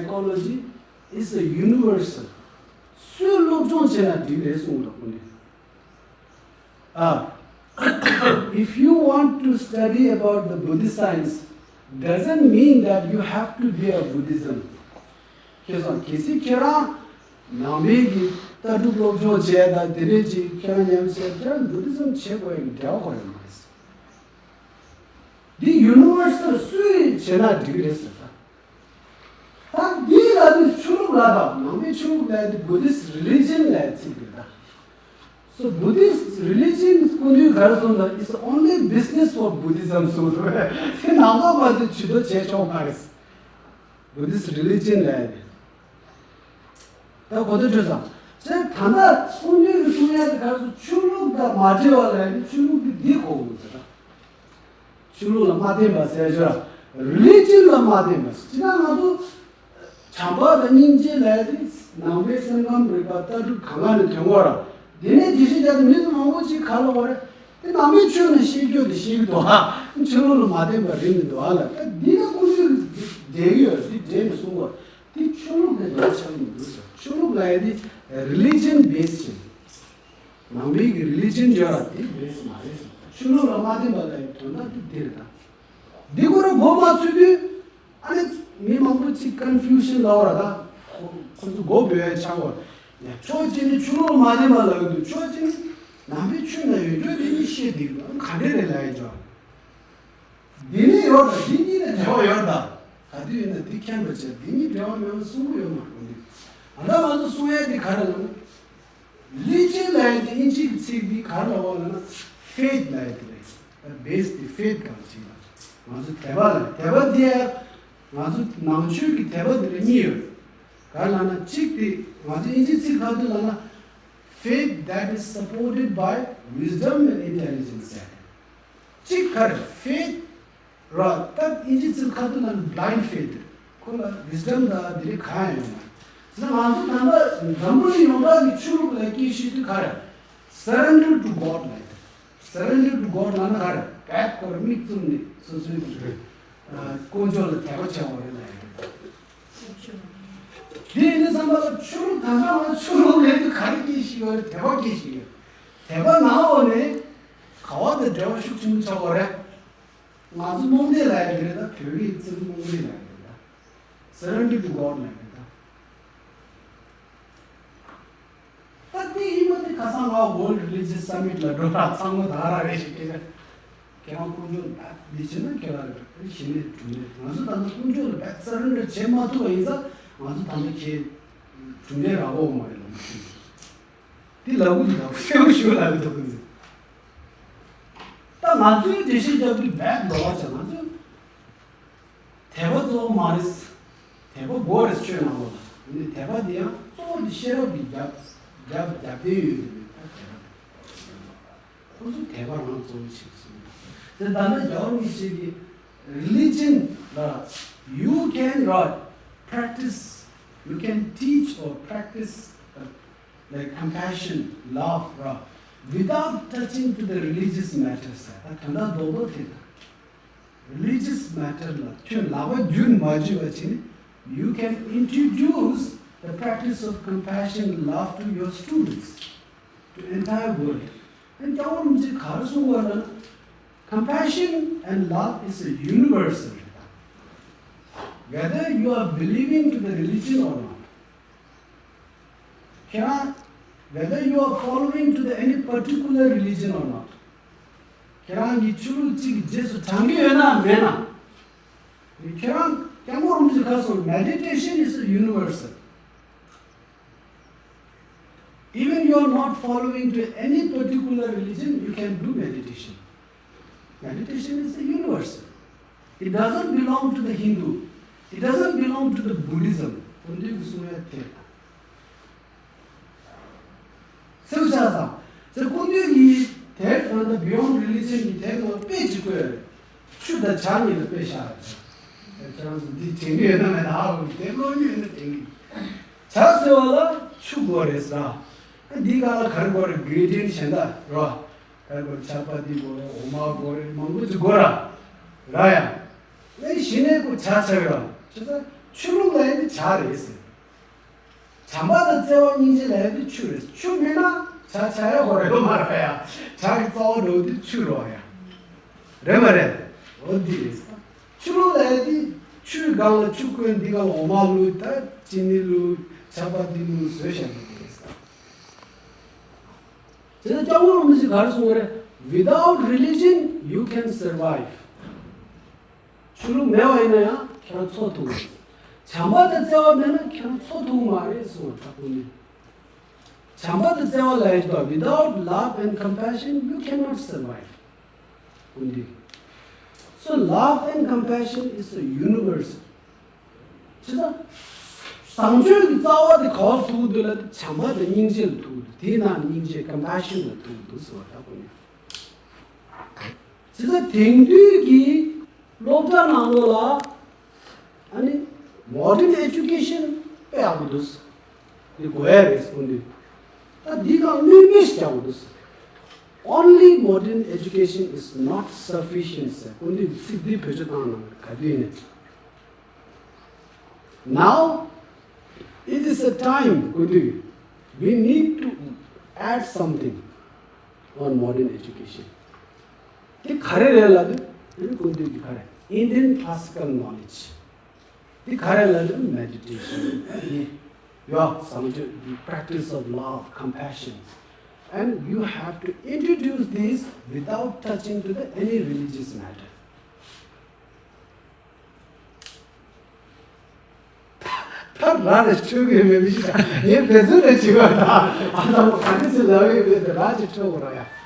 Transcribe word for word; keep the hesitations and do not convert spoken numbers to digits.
psychology is a universal. སུས་སློབ་སྦྱོང་བྱས་ན་འགྲིག་རེད་གསུངས་འདུག་ཁོང་གིས། ཨ། If you want to study about the Buddhist science, doesn't mean that you have to be a Buddhism. ཁྱེད་ཚོ་གལ་སྲིད་ཁྱེད་རང་ནང་པའི་གི་ལྟ་གྲུབ་སློབ་སྦྱོང་བྱས་དང་དེ་འདྲས་ཅིག་ཁྱེད་རང་ཉམས་བྱས་ཁྱེད་རང་བུ་དི་ཛམ་བྱེད་དགོས་ཡག་འབྲེལ་བ་ཁོ་རང་མ་རེད། འདི་ཡུ་ནི་ཝར་སལ་སུས་བྱས་ན་འགྲིག་གི་རེད་ཟེར་ད། ད་འདི་ལ་དེ་ཆོས་ལུགས་ལ་དང་ནང་པའི་ཆོས་ལུགས་ལ་དེ་Buddhist religion ལ་ཚིག་རེད་ད། So Buddhist religion སྐུ་མདུན་ག་རེ་གསུངས་ད། It's only business for Buddhism གསུངས་འདུག་དེ་ནང་པ་མ་གཏོགས་ཇུས་གཏོགས་བྱས་ཆོག་མ་རེད། Buddhist religion ལ་ཡ་དེ། ད་གོ་ཐོས་འཕྲོད་ཙང་། ཟེར་ད་ལྟ་སྐུ་མདུན་གྱི་གསུང་ཡ་དེ་ག་རེ་ཟེར། ཆོས་ལུགས་དང་མ་འབྲེལ་བ་ལ་ཡ་དེ་ཆོས་ལུགས་དེ་འདི་གོ་དགོས་ཟེར་ད། ཆོས་ལུགས་ལ་མ་བརྟེན་པ་ཟེར་ཆོག་ར། རི་ལི་ཇན་ལ་མ་བརྟེན་པ་ཟེར། ཅི་ན་ང་ཚོ་བྱམས་པ་དང་སྙིང་རྗེ་ལ་ཡ་དེ་ནང་པའི་སེམས་ཁམས་རིག་པ་ལྟ་གྲུབ་གང་ག་ནས་ཐོན་གོ་ར། དེ་ནས་དེ་བཞིན་ཀྱང་མི་མང་པོ་ཅིག་ག་ལ་བ་རེད། དེ་ནང་པའི་ཆོས་ནས་ཤེས་རྒྱུ་དེ་ཤེས་ཀྱི་འདུག་ཨ། ཆོས་ལུགས་ལ་མ་བརྟེན་པ་རེད་མི་འདུག་ཨ་ལ། ད་འདི་ལ་ཁོང་ཚོས་འགྲེལ་གྱི་ཡོད་རེད། འདི་འགྲེལ་ནས་གསུང་གོ། དེ་ཆོས་ལུགས་ལ་འགྲེལ་ཆགས་མི་འདུག་ཟེར། ཆོས་ལུགས་ལ་ཡ་དེ་རི་ལི་ཇན་བེ་སི་ཡིན། ནང་པའི་གི་རི་ལི་ཇན་ཡོད་ར་དེ་བེ་སི་མ་རེད་ཟེར། ཆོས་ལུགས་ལ་མ་བརྟེན་པ་ལ་ཡི་དོན་དག་དེ་དེ་རེད་ད། འདི་ཁོ་རང་མགོ་མ་ཚོས་དུས། ཨ་ནི་མི་མང་པོ་ཅིག་ཀོན་ཕིའུ་ཤན་ལབ་པ་ར་ད། ཁོ་ཁོ་ཚོ་མགོ་སྦོས་ཡ་ཆགས་པ། ཡ་ཕྱོགས་གཅིག་ནི་ཆོས་ལུགས་མ་བརྟེན་པ་ལབ་ཀྱི་འདུག་ཕྱོགས་གཅིག་ནི་ནང་པའི་ཆོས་ནང་ཡོད་རྒྱུ་དེ་ནི་ཤེས་བསྡད་ཀྱི་འདུག་ག་འདྲས་རེད་ལབ་ཡ་ཅོ། འདི་ནི་ཡོད་ད། འདི་གཉིས་ལ་འབྲེལ་བ་ཡོད་ད། ག་དུས་ཡིན་ན་འདི་མཁྱེན་པ་བྱས། འདི་གཉིས་འབྲེལ་བ་མེད་པ་གསུང་གི་ཡོད་མ་རེད་འདི། ད་ལྟ་ང་ཚོ་གསུང་ཡ་འདི་ག་རེ་ལབ་ན། རི་ལི་ཇན་ལབ་ཡ་དེ་དབྱིན་ཇིའི་ཚིག་འདི་ག་རེ་ལབ་པ་ལབ་ན། ཕེ་ཐི་ལབ་ཡ་དེ་རེད། བེ་སི་དེ་ཕེ་ཐི་གང་ཅིག་ལ། ང་ཚོ་དད་པ་ལ་དད་པ་འདི་ཡ། ང་ཚོ་ནང་ཆོས་ཀྱི་དད་པ་འདི་ལ་གཉིས་ཡོད། ག་རེ་ལབ་ན་གཅིག་དེ་ང་ཚོ་དབྱིན་ཇིའི་ཚིག་ག་དུས་ལབ་ན། Faith that is supported by wisdom and intelligence ཟེར། གཅིག་ག་རེ་ཕེ་ཐི་ར། ད་དབྱིན་ཇི་ཚིག་ཁ་ཐུག་ལ་blind faith ཁོ་ལ་wisdom དང་དེ་རིགས་གང་ཡང་ཡོད་མ་རེད། ང་ཚོ་ད་ལྟ་འཛམ་བུ་གླིང་ཡོངས་གྲགས་ཀྱི་ཆོས་ལུགས་ལ་སྐད་ཤེས་དུས་ག་རེ། Surrender to God ལབ་ཡོད། Surrender to God ལབ་ན་ག་རེ། བད་ཁོ་ར་མིག་བཙུམ་ནས་སོ་སོའི་དཀོན་མཆོག་ལ་དད་པ་བྱ་བ་རེད་ལབ་ཡོད། དེ་ཡིན་ན་བསམ་པ་ལ་ཆོས་ལུགས་ད་ལྟ་ང་ཆོས་ལུགས་ལས་དུས་ག་རེ་སྐད་ཤེས་ཡོད་རེད། དད་པ་སྐད་ཤེས་ཡོད། དད་པ་ནང་འོག་ནས་དགའ་བ་དང་བྲལ་བ་ཤུགས་ཆེན་པོ་ཆགས་པ་རེད། ང་ཚོ་རྨོངས་དད་ལབ་ཡ་དེ་རེད་ད། བོད་སྐད་ཚིག་རྨོངས་དད་ལབ་ཡ་དེ་རེད་ད། Surrender to God ལབ་ཡ་དེ་རེད་ད། ད་དེ་ཡིན་པ་དེ་ཁ་སང་ང་World Religious Summit ལ་འགྲོ་ལ་ཚང་མ་ད་ག་རང་རེད་ཞིག་སྐད་ཆ། ཁྱེད་རང་དཀོན་མཆོག་ལ་བད་འདི་བྱས་ན་ཁྱེད་རང་རེད། གཞི་ནས་གྲུབ་འབྲས། ང་ཚོ་ད་ལྟ་དཀོན་མཆོག་ལ་བད་surrender བྱེད་མ་ཐུབ་པ་ཡིན་ཙང་ང་ཚོ་ད་ལྟ་ཁྱེད་གྲུབ་འབྲས་རག་གོ་མ་རེད་ལ། འདི་ལབ་གི་འདུག་གསལ་པོ་ཞུ་ལབ་གི་འདུག་ད་ང་ཚོའི་འགྲེལ་བཤད་རྒྱབ་དུས་བད་འགྲོ་བ་བྱ། ང་ཚོས་དད་པ་གཙོ་བོ་མ་རེད། དད་པ་དགོས་རེད་ཆོས་ནང་ལོགས་ལ། ཨ་ནི་དད་པ་འདི་ཡང་གཙོ་བོ་འདི་ཤེས་རབ་ཀྱི་རྒྱབ་རྒྱབ་རྒྱབ་རྟེན་ཡོད་དེ་རེད། ད་དད་པ་ཁོ་ཚོ་དད་པ་རང་གཙོ་བོ་ཞིག་གསུངས། དེ་ད་ལྟ་རྒྱལ་བ་རིན་པོ་ཆེ་གི་religion ལ་you can, right, practice, you can teach or practice, uh, like compassion, love, right, without touching to the religious matters. ད་དོན་དག་རྡོག་རྡོག་དེ་དང་། Religious matter ལ་ཁྱོད་ལག་པ་བརྒྱུད་མ་བརྒྱུད་པ་བྱས་ནས། You can introduce the practice of compassion and love to your students, to entire world. ཨ་ནི་སྐྱབས་མགོན་རིན་པོ་ཆེས་ག་རེ་གསུངས་པ་ལབ་ན། Compassion and love is a universal. Whether you are believing to the religion or not. ཁྱེད་རང་whether you are following to the any particular religion or not. ཁྱེད་རང་གིས་ཆོས་ལུགས་གཅིག་གི་རྗེས་སུ་འབྲང་གི་ཡོད་ན་མེད་ན། ཁྱེད་རང་སྐྱབས་མགོན་རིན་པོ་ཆེས་ག་རེ་གསུངས། Meditation is a universal. Even you are not following to any particular religion, you can do meditation. Meditation is a universal. It doesn't belong to the Hindu. It doesn't belong to the Buddhism. ཁོང་ཚོའི་གསུང་ཡ་དེ། སེའུ་ཆ་ས། ཟེར་ཁོང་ཚོའི་གི་དེབ་ནང་ད་Beyond Religion གི་དེབ་ནང་དཔེ་ཅིག་བཀོད་རེད། ཆུ་དང་ཇ་གཉིས་ལ་དཔེ་བཞག་རེད། ཁྱེད་རང་ཚོ་འདི་དྲན་གི་ཡོད་ན་མེད་ན། ཨ་འོ་དེབ་ཀློག་མྱོང་ཡོད་ན་དྲན་གི། ཇ་ཟེར་བ་ལ་ཆུ་དགོས་རེད་ཟེར། འདི་ག་ལ་ག་རེ་དགོས་རེད། Ingredient གཞན་དག་རོ། ག་རེ་དགོས་རེད། ཇ་པ་ཏི་དགོས་རེད། འོ་མ་དགོས་རེད། མང་པོ་ཅིག་དགོས་ར། ར་ཡ། ཨེ་གཞི་ནས་ཁོ་ཇ་ཆགས་ཡོད་ར། བྱས་ཙང་ ཆོས་ལུགས་ལབ་ཡ་དེ་བྱ་རེད་ཟེར། བྱམས་པ་དང་བརྩེ་བ་སྙིང་རྗེ་ལབ་ཡ་དེ་ཆོས་རེད། ཆོས་མེད་ན་བྱ་བྱ་ཡ་ཁོ་རེད་མ་རེད་ཡ། བྱ་གི་རྩ་བ་འགྲོ་དེ་ཆོས་རེད་ཡ། རེད་མ་རེད། འོ་འདི་རེད་ཟེར། ཆོས་ལུགས་ལབ་ཡ་དེ་ཆོས་སྒང་ལ་ཆོས་གོས་འདི་སྒང་ལ་འོ་མ་བླུགས། ད་ཅི་ནི་བླུགས། ཆར་པ་འདི་བླུགས། བཟོས་བཞག་གི་དེ་རེད་ཟེར། དེ་ལ་སྐྱབས་མགོན་རིན་པོ་ཆེས་ག་རེ་གསུངས་པ་རེད། Without religion you can survive. ཆོས་ལུགས་མེད་པ་ཡིན་ན་ཡང་ཁྱེད་རང་འཚོ་ཐུབ་རེད། བྱམས་པ་དང་བརྩེ་བ་མེད་ན་ཁྱེད་རང་འཚོ་ཐུབ་མ་རེད་གསུངས་པ་དྲག་པོ་ནི། བྱམས་པ་དང་བརྩེ་བ་ལ་ཡོད་པ། Without love and compassion you cannot survive. ཀུན་འདུས། So love and compassion is a universal. བྱས་ཙང་བཟང་སྤྱོད་ཀྱི་རྩ་བ་དེ་ག་པར་ཐུག་འདུག་ལབ་དུས་བྱམས་པ་དང་སྙིང་རྗེ་ལ་ཐུག་འདུག་དེའི་ནང་སྙིང་རྗེ་compassion ལ་ཐུག་འདུག་ཟེར་བ་ལྟ་བུ་ཡིན། བྱས་ཙང་དེང་དུས་ཀྱི་སློབ་གྲྭ་ནང་ལོགས་ལ་ཨ་ནི་modern education དཔེ་ཡག་པོ་འདུག་དེ་དགོས་ཡ་རེད་ཀུན་འདུས། ད་འདི་གང་གནོད་མེད་ཞིག་རྒྱག་དགོས་འདུག Only modern education is not sufficient ཟེར། ཀུན་འདུས་ཚིག་འདི་བེད་སྤྱོད་བཏང་ན་ག་དུས་ནས། Now it is a time, ཀུན་འདུས, we need to add something on modern education. དེ་ག་རེ་རེད་ལབ་དུས། ཀུན་འདུས་ཀྱི་ག་རེ། Indian classical knowledge. དེ་ག་རེ་ལབ་དུས། Meditation. ཡ། བཟང་སྤྱོད། The practice of love, compassion. And you have to introduce this without touching to the any religious matter. ད་ར་རེ་ཆོས་གི་མི་མི་ཞིག་ངས་བེ་ཚོད་རེ་བྱེད་པ་ད། ཨ་ད་མོ་ག་ནས་ཚེ་ལ་བའི་བེ་དེ་ར་ཅིག་ཆོས་གོ་ར་ཡ།